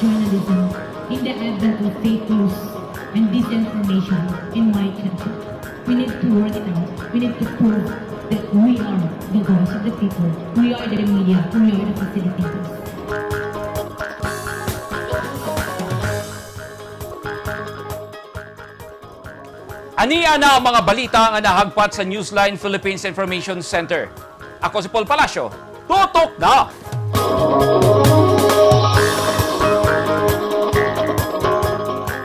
journalism in the advent of fake news and disinformation in my country. We need to work it out. We need to prove that we are the voice of the people. We are the media. We are the facilitators. Ania na ang mga balita nga nahagpat sa Newsline Philippines Information Center. Ako si Paul Palacio. Tutok na!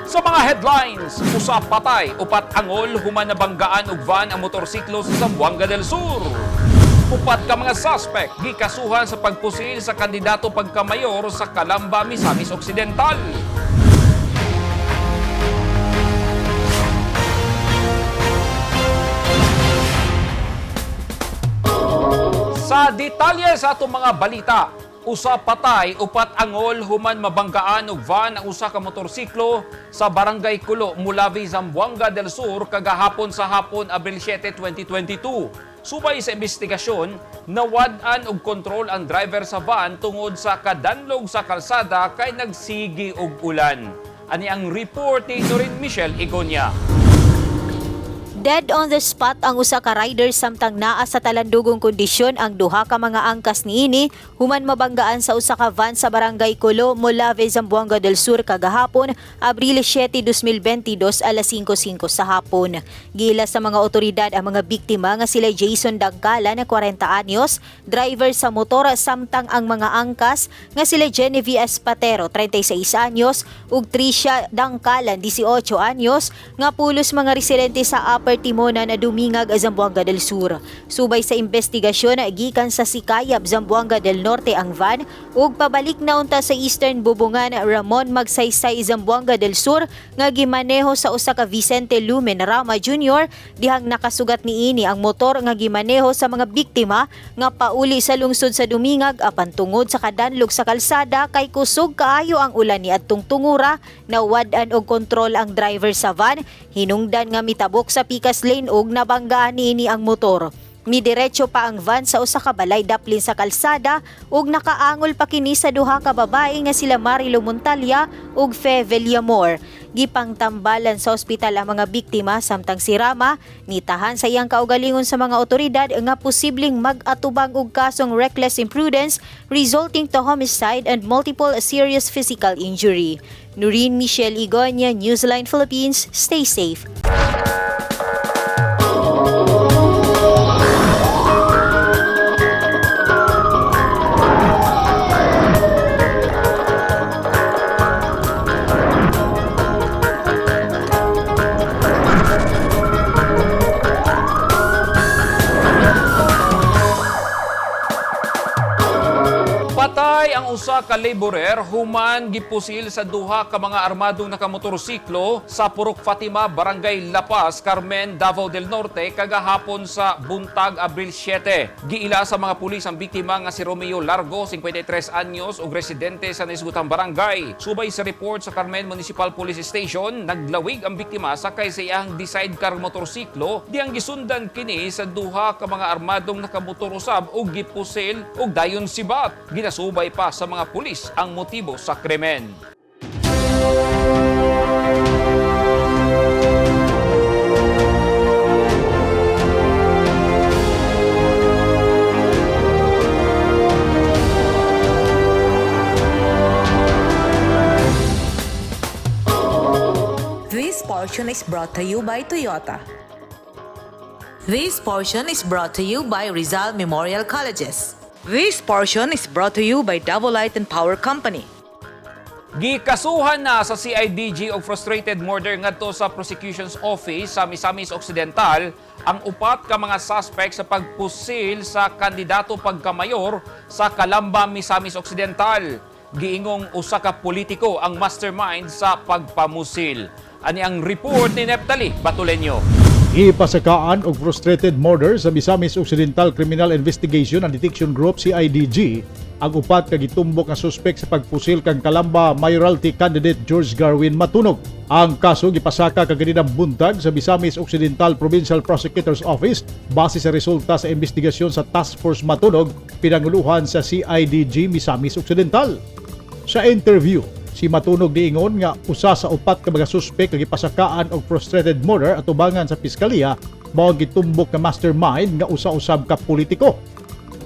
Sa mga headlines, usa patay, 4 angol, human nabanggaan og van ang motorsiklo sa Zamboanga del Sur. 4 ka mga suspect gikasuhan sa pagpusil sa kandidato pagkamayor sa Calamba, Misamis Occidental. Sa detalye sa atong mga balita, usa patay, 4 angol, human mabanggaan og van ang usa ka motorsiklo sa Barangay Kulo, Mulavi, Zamboanga del Sur kagahapon sa hapon, Abril 7, 2022. Subay sa investigasyon, nawad-an og kontrol ang driver sa van tungod sa kadanlog sa kalsada kay nagsigi og ulan. Ani ang report ni Noreen Michelle Igonia. Dead on the spot ang usa ka rider samtang naa sa talandugong kondisyon ang duha ka mga angkas niini human mabanggaan sa usa ka van sa Barangay Kulo, Molave, Zamboanga del Sur kagahapon, Abril 7, 2022, alas 5:05 sa hapon. Gila sa mga otoridad ang mga biktima nga sila Jason Dangkala na 40 anyos, driver sa motor, samtang ang mga angkas nga sila Genevieve Espatero, 36 anyos, ug Tricia Dangkalan, 18 anyos, nga pulos mga residente sa Upper Timona na Dumingag, Zamboanga del Sur. Subay sa investigasyon, gikan sa Sikayab, Zamboanga del Norte ang van ug pabalik na unta sa Eastern Bubungan, Ramon Magsaysay, Zamboanga del Sur nga gimaneho sa usa ka Vicente Lumen Rama Jr. dihang nakasugat niini ang motor nga gimaneho sa mga biktima nga pauli sa lungsod sa Dumingag, apan tungod sa kadanlog sa kalsada kay kusog kaayo ang ulan niadtong tungura, nawad-an og kontrol ang driver sa van, hinungdan nga mitabok sa pikas lane ug nabanggaan niini ang motor. Midiretso pa ang van sa usa ka balay daplin sa kalsada ug nakaangol pa kini sa duha ka babae nga sila Marilo Montalia ug Fe Villamor. Gipangtambalan sa ospital ang mga biktima samtang si Rama nitahan sa iyang kaugalingon sa mga otoridad nga posibleng mag-atubang og kasong reckless imprudence resulting to homicide and multiple serious physical injury. Noreen Michelle Igonia, Newsline Philippines. Stay safe. Patay ang usa ka laborer human gipusil sa duha ka mga armadong nakamotorsiklo sa Purok Fatima, Barangay Lapas, Carmen, Davao del Norte kagahapon sa buntag, Abril 7. Giila sa mga pulis ang biktima nga si Romeo Largo, 53 anyos ug residente sa naisgutang barangay. Subay sa report sa Carmen Municipal Police Station, naglawig ang biktima sakay sa iyang sidecar motorsiklo diyang gisundan kini sa duha ka mga armadong nakamotor usab ug gipusil ug dayon sibat. Ginasubay pa sa mga pulis ang motibo sa krimen. This portion is brought to you by Toyota. This portion is brought to you by Rizal Memorial Colleges. This portion is brought to you by Davao Light and Power Company. Gikasuhan na sa CIDG og frustrated murder ngadto sa Prosecution's Office sa Misamis Occidental ang 4 ka mga suspect sa pagpusil sa kandidato pagkamayor sa Calamba, Misamis Occidental. Giingong usa ka politiko ang mastermind sa pagpamusil. Ani ang report ni Neptali Batulenyo. Ipasakaan og frustrated murder sa Misamis Occidental Criminal Investigation and Detection Group CIDG ang 4 ka gitumbok nga suspek sa pagpusil kang Calamba mayoralty candidate George Garwin Matunog. Ang kaso gipasaka kaganinang buntag sa Misamis Occidental Provincial Prosecutor's Office base sa resulta sa investigasyon sa Task Force Matunog pinanguluhan sa CIDG Misamis Occidental. Sa interview Si Matunog niingon nga usa sa upat ka mga suspek nga gipasakaan og frustrated murder atubangan sa piskalya mao ang gitumbok nga mastermind nga usa-usab ka politiko.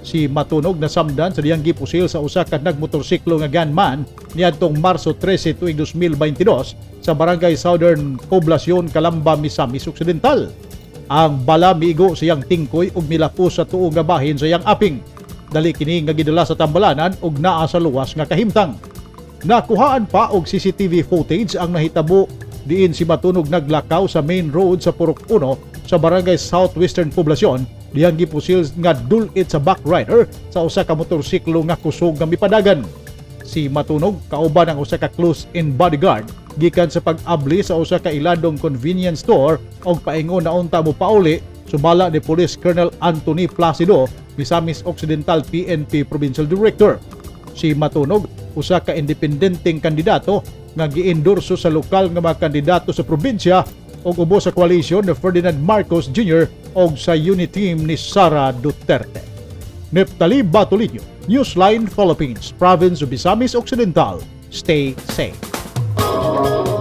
Si Matunog nasamdan sa diyang gipusil sa usa ka nagmotorsiklo nga gunman niadtong Marso 13 tuig 2022 sa Barangay Southern Poblacion, Calamba, Misamis Occidental. Ang bala miigo sa iyang tingkoy ug milapos sa tuo nga bahin sa iyang aping. Dali kini nga gidala sa tambalanan ug naa sa luwas nga kahimtang. Nakuhaan pa og CCTV footage ang nahitabo diin si Matunog naglakaw sa main road sa Purok 1 sa Barangay Southwestern Poblacion diyang gipusil nga dulit sa backrider sa usa ka motorsiklo nga kusog nga mipadagan. Si Matunog kauban ang usa ka close-in bodyguard gikan sa pag-abli sa usa ka iladong convenience store og paingon na unta mo pauli, sumala ni Police Colonel Anthony Placido, Misamis Occidental PNP Provincial Director. Si Matunog usa ka independenteng kandidato nga giendorso sa lokal nga mga kandidato sa probinsya og ubos sa koalisyon ni Ferdinand Marcos Jr. og sa Uniteam ni Sara Duterte. Neptali Batolino, Newsline Philippines, Province of Misamis Occidental. Stay safe.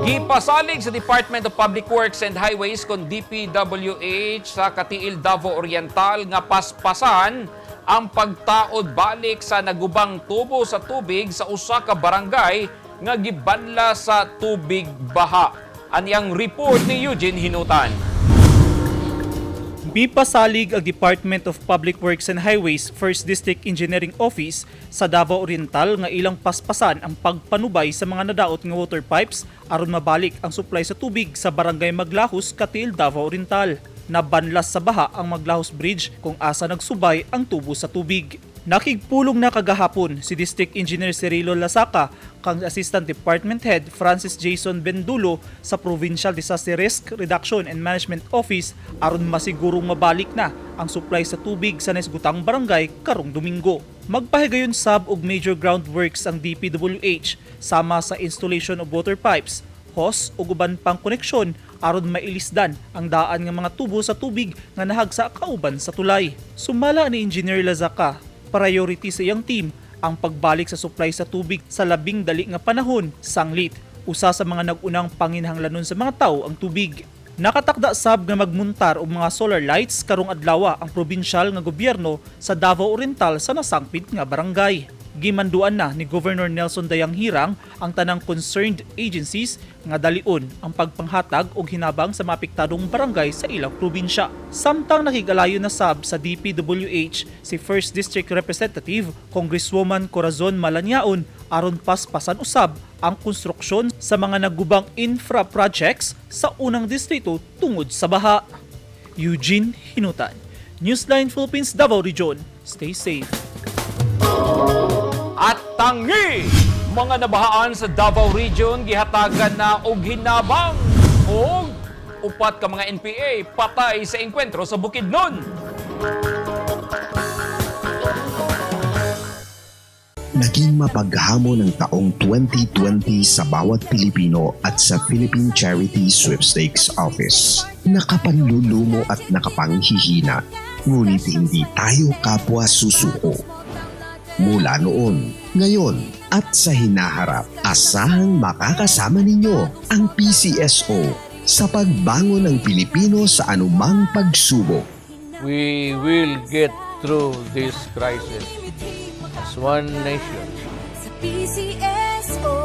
Gipasalig sa Department of Public Works and Highways kon DPWH sa Cateel, Davao Oriental nga paspasan ang pagtaod balik sa nagubang tubo sa tubig sa usa ka barangay nga gibanla sa tubig baha. Aniyang report ni Eugene Hinutan. Mipasalig ang Department of Public Works and Highways First District Engineering Office sa Davao Oriental nga ilang paspasan ang pagpanubay sa mga nadaot nga water pipes aron mabalik ang supply sa tubig sa Barangay Maglahus, Cateel, Davao Oriental. Nabanlas sa baha ang Maglahus Bridge kung asa nagsubay ang tubo sa tubig. Nakigpulong na kagahapon si District Engineer Cirilo Lasaka kang Assistant Department Head Francis Jason Bendulo sa Provincial Disaster Risk Reduction and Management Office aron masigurong mabalik na ang supply sa tubig sa nahisgutang barangay karong Domingo. Magpahigayon sab og major groundworks ang DPWH sama sa installation of water pipes, hose ug uban pang koneksyon aron mailisdan ang daan nga mga tubo sa tubig nga nahagsa kauban sa tulay. Sumala ni Engineer Lazaka, priority sa iyang team ang pagbalik sa supply sa tubig sa labing dali nga panahon, sanglit usa sa mga nag-unang panginhanglanon sa mga tao ang tubig. Nakatakda sab nga magmuntar og mga solar lights karong adlaw ang probinsyal nga gobyerno sa Davao Oriental sa nasangpit nga barangay. Gimanduan na ni Governor Nelson Dayanghirang ang tanang concerned agencies nga dalion ang pagpanghatag og hinabang sa maapektadong barangay sa ilang probinsya. Samtang nakigalayo na sab sa DPWH si First District Representative Congresswoman Corazon Malanyaon aron paspasan usab ang konstruksyon sa mga nagubang infra projects sa unang distrito tungod sa baha. Eugene Hinutan, Newsline Philippines, Davao Region. Stay safe. At tangi, mga nabahaan sa Davao Region gihatagan na og hinabang og upat ka mga NPA patay sa engkwentro sa Bukidnon. Naging mapaghamon ang taong 2020 sa bawat Pilipino at sa Philippine Charity Sweepstakes Office. Nakapanlulumo at nakapanghihina, ngunit hindi tayo kapwa susuko. Mula noon, ngayon at sa hinaharap, asahang makakasama ninyo ang PCSO sa pagbangon ng Pilipino sa anumang pagsubok. We will get through this crisis as one nation. Sa PCSO.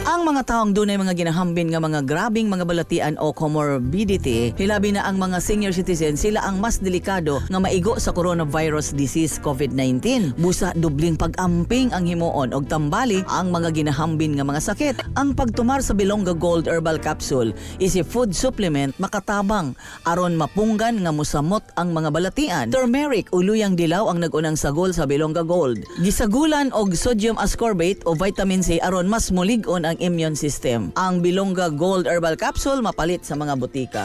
Ang mga taong dunay mga ginahambin nga mga grabing mga balatian o comorbidity, hilabi na ang mga senior citizen, sila ang mas delikado nga maigo sa coronavirus disease COVID-19. Busa dubling pag-amping ang himuon og tambali ang mga ginahambin nga mga sakit. Ang pagtumar sa Bilongga Gold Herbal Capsule is a food supplement makatabang aron mapunggan nga musamot ang mga balatian. Turmeric o luyang dilaw ang nag-unang sagol sa Bilongga Gold. Gisagulan og sodium ascorbate o vitamin C aron mas mulig-on ang immune system. Ang Bilongga Gold Herbal Capsule mapalit sa mga botika.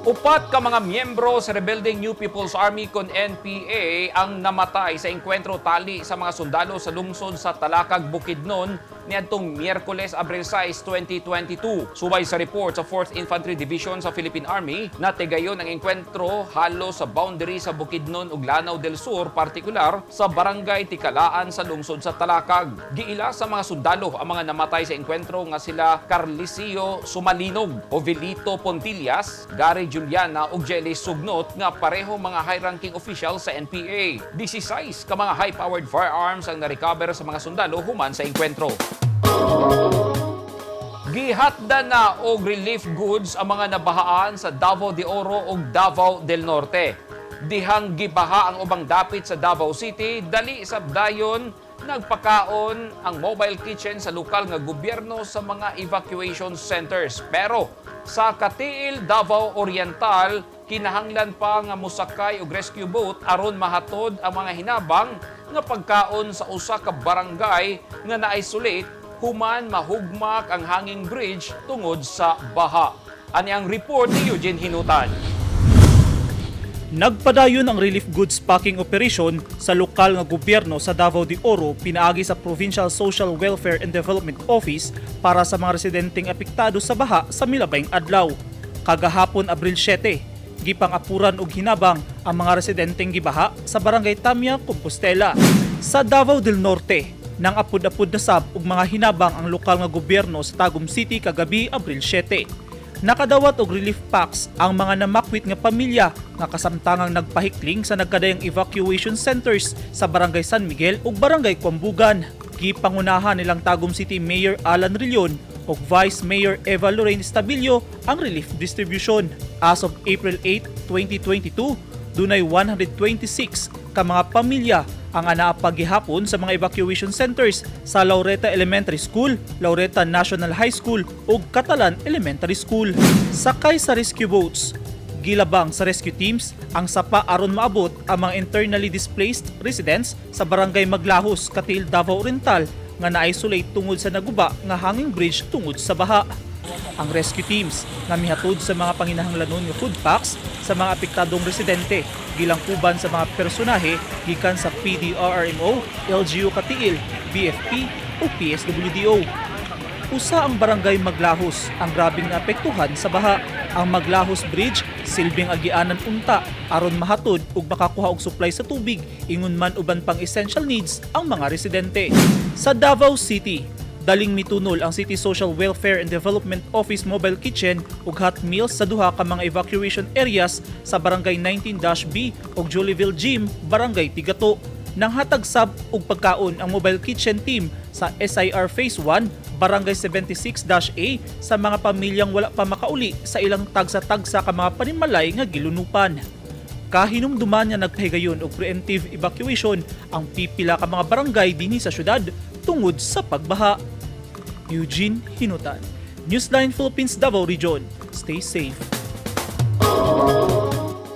Upat ka mga miyembro sa Rebeldeng New People's Army kon NPA ang namatay sa engkwentro tali sa mga sundalo sa lungsod sa Talakag, Bukidnon. niadtong Miyerkules, Abril 6, 2022. Subay sa report sa 4th Infantry Division sa Philippine Army, natigayon ang engkwentro halos sa boundary sa Bukidnon ug Lanao del Sur, partikular sa Barangay Tikalaan sa lungsod sa Talakag. Giila sa mga sundalo ang mga namatay sa engkwentro nga sila Carlicio Sumalinog, Ovilito Pontillas, Gary Juliana ug Jelly Sugnot nga pareho mga high-ranking official sa NPA. 16 ka mga high-powered firearms ang narecover sa mga sundalo human sa engkwentro. Gihatda na og relief goods ang mga nabahaan sa Davao de Oro ug Davao del Norte. Dihang gibaha ang ubang dapit sa Davao City, dali sabdayon nagpakaon ang mobile kitchen sa lokal nga gobyerno sa mga evacuation centers. Pero sa Katiil, Davao Oriental, kinahanglan pa nga mosakay og rescue boat aron mahatod ang mga hinabang nga pagkaon sa usa ka barangay nga na-isolate human mahugmak ang hanging bridge tungod sa baha. Ani ang report ni Eugene Hinutan. Nagpadayon ang relief goods packing operation sa lokal nga gobyerno sa Davao de Oro pinaagi sa Provincial Social Welfare and Development Office para sa mga residenteng apektado sa baha sa milabayng adlaw. Kagahapon, Abril 7, gipang-apuran og hinabang ang mga residenteng gibaha sa Barangay Tamia, Compostela. Sa Davao del Norte, nang apud-apud na sab og mga hinabang ang lokal nga gobyerno sa Tagum City kagabi, Abril 7. Nakadawat og relief packs ang mga namakwit nga pamilya nga kasamtangang nagpahikling sa nagkadayang evacuation centers sa Barangay San Miguel ug Barangay Kwambugan. Gipangunahan nilang Tagum City Mayor Alan Rillon ug Vice Mayor Eva Lorraine Estabilio ang relief distribution. As of April 8, 2022, dunay 126 ka mga pamilya ang anaa gihapon sa mga evacuation centers sa Laureta Elementary School, Laureta National High School ug Catalan Elementary School. Sakay sa rescue boats, gilabang sa rescue teams ang sapa aron maabot ang mga internally displaced residents sa Barangay Maglahos, Cateel, Davao Oriental nga na-isolate tungod sa naguba nga hanging bridge tungod sa baha. Ang rescue teams nga mihatod sa mga panginahanglanon nga food packs sa mga apektadong residente gilangkuban sa mga personahe gikan sa PDRRMO, LGU Cateel, BFP o PSWDO. Usa ang Barangay Maglahos ang grabing naapektuhan sa baha. Ang Maglahos Bridge silbing agianan unta aron mahatod ug makakuha og supply sa tubig ingon man uban pang essential needs ang mga residente. Sa Davao City, daling mitunol ang City Social Welfare and Development Office Mobile Kitchen ug hot meals sa duha ka mga evacuation areas sa Barangay 19-B ug Jollyville Gym, Barangay Tigato. Nanghatag sab og pagkaon ang mobile kitchen team sa SIR Phase 1, Barangay 76-A sa mga pamilyang wala pa makauli sa ilang tagsa-tagsa ka mga panimalay nga gilunupan. Kahinumduman nga nagpahigayon og preemptive evacuation ang pipila ka mga barangay dinhi sa syudad tungod sa pagbaha. Eugene Hinutan, Newsline Philippines Davao Region. Stay safe.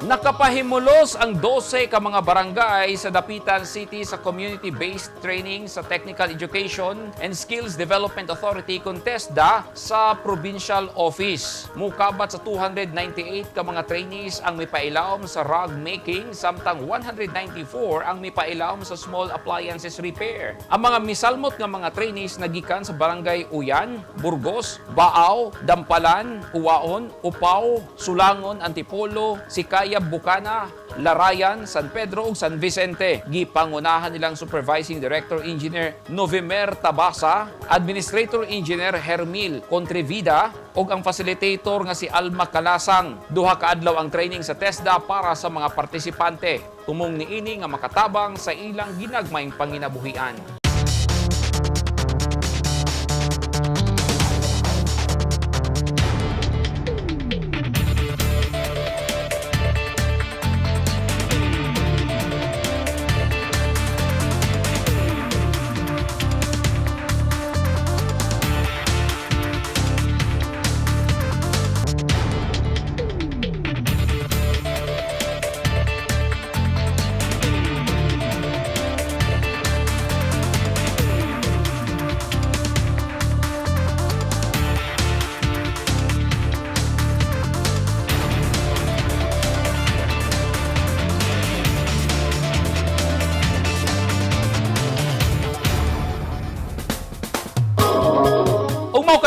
Nakapahimulos ang 12 ka mga barangay sa Dapitan City sa Community-Based Training sa Technical Education and Skills Development Authority kon TESDA sa Provincial Office. Mukabat sa 298 ka mga trainees ang mipailawom sa rug making samtang 194 ang mipailawom sa small appliances repair. Ang mga misalmot nga mga trainees nagikan sa Barangay Uyan, Burgos, Baao, Dampalan, Uwaon, Upaw, Sulangon, Antipolo, Sikaya, Bukana, Larayan, San Pedro ug San Vicente. Gipangunahan nilang Supervising Director Engineer Novimer Tabasa, Administrator Engineer Hermil Contrevida ug ang facilitator nga si Alma Kalasang. Duha ka adlaw ang training sa TESDA para sa mga partisipante. Tumong niini nga makatabang sa ilang ginagmayng panginabuhian.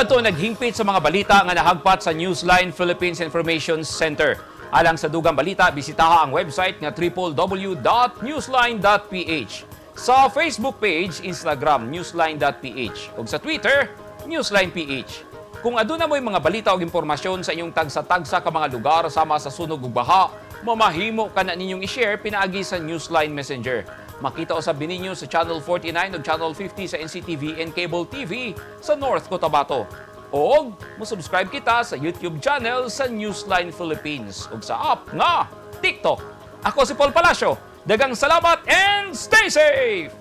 Mao kadto naghingpit sa mga balita nga nahagpat sa Newsline Philippines Information Center. Alang sa dugang balita, bisitaha ang website nga www.newsline.ph. Sa Facebook page, Instagram, newsline.ph, ug sa Twitter, newsline.ph. Kung aduna mo'y mga balita o impormasyon sa inyong tagsa-tagsa ka mga lugar sama sa sunog ug baha, mamahimo ka na ninyong i-share pinaagi sa Newsline Messenger. Makita usab ninyo sa Channel 49 ug Channel 50 sa NCTV and Cable TV sa North Cotabato. O mo-subscribe kita sa YouTube channel sa Newsline Philippines ug sa app nga TikTok. Ako si Paul Palacio. Daghang salamat and stay safe!